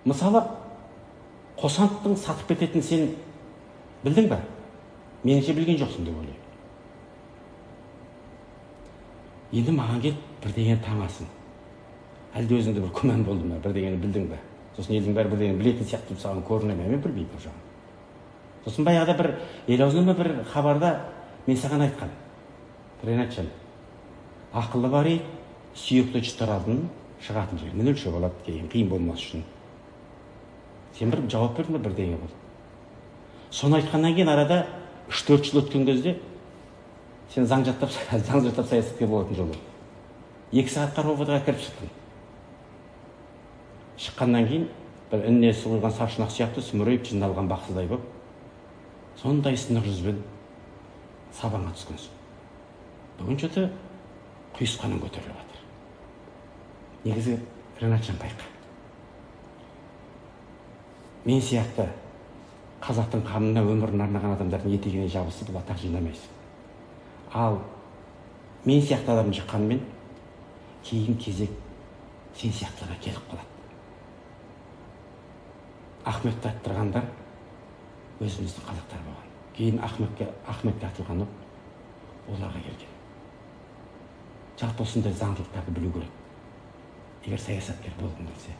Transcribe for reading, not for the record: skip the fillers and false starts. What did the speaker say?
Мысалы, Қосановтың сатып кететінін сен білдің бе? Меніңше білген жоқсың деп ойлаймын. Енді маған келіп бірдеңені таңасың. Әлде өзіңде бір күмән болды ма, бірдеңені білдің бе? Сосын елдің бәрі бірдеңені білетін сияқты саған көріне ме? Мен білмеймін бұл жағын. Сосын баяғыда бір ел аузынан ба бір хабарда мен саған айтқан. Ринатжан, ақылы бар ит сүйекті жұтар алдын шығатын жерінен өлшеп алады деген, қиын болмас үшін. Сен бір жауап бердің бе, бірдеңе болды. Соны айтқаннан кейін арада 3-4 жыл өткен кезде сен заң жаттап, заң жаттап саясаткер болатын жолы. 2 сағатқа РОВД-ға кіріп шықтың. Шыққаннан кейін бір ініне су құйған саршұнақ сияқты сүмірейіп жиналған бақсыдай болып, сондай сынық жүзбен сабаңа түскенсің. Бүгін что-то құйысқаның көтеріліп жатыр. Негізі, Ринатжан, байқа. Мен сияқты қазақтың қамына өмірін арнаған адамдардың етегіне жабысып атақ жинамайсың. Ал мен сияқты адамды жыққанмен кейін кезек сен сияқтыларға келіп қалады. Ахметті аттырғандар өзіміздің қазақтар болған. Кейін Ахметке атылған оқ оларға келген. Жалпы осындай заңдылықтарды білу керек. Егер саясаткер болғың келсе.